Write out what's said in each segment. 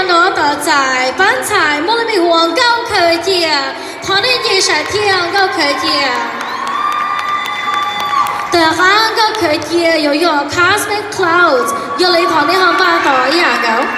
Nuav tom txais pab ntxhais muaj lub npe hu ua Nkauj Khaws Cia, thov nej nce saim thiab Nkauj Khaws Cia. Tom qab Nkauj Khaws Cia yuav yog Cosmic Clouds, yog li thov nej ho npaj tos ib yam nkaus.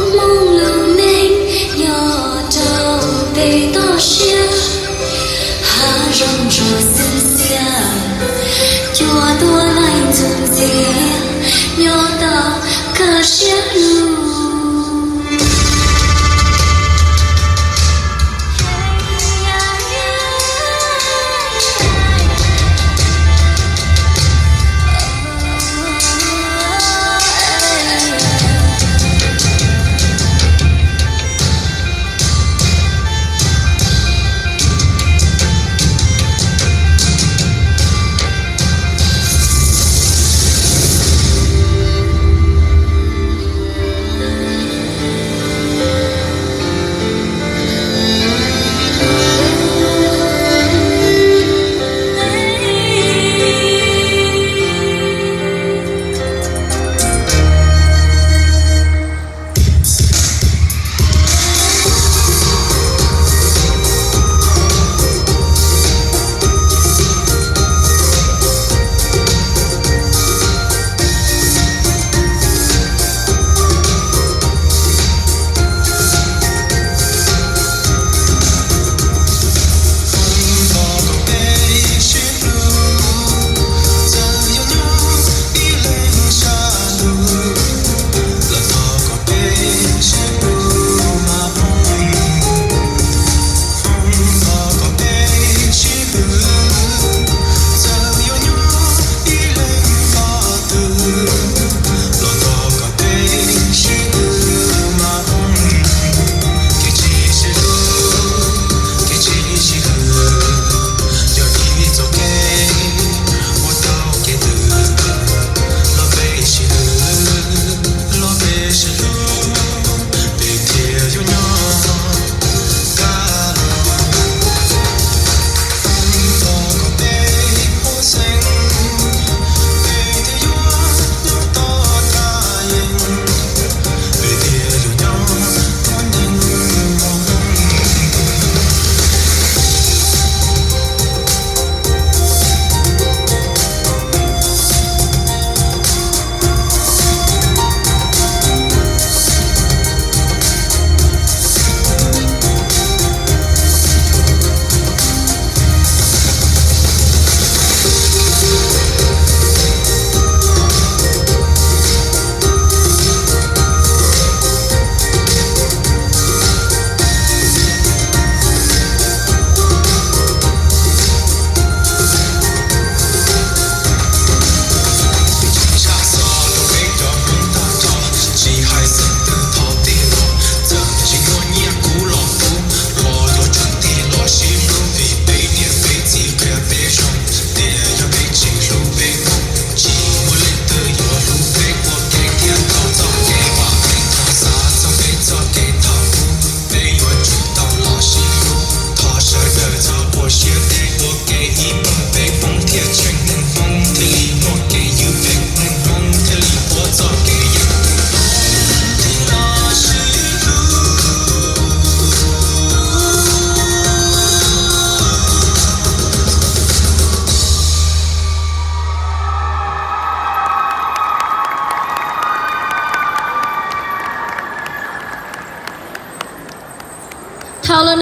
Hmoob lub neej nyob rau pem toj siab, hav zoov ntsuab xwb xiab, cua tuaj laig ntxuj ntxiag, nyob tau kaj siab lug.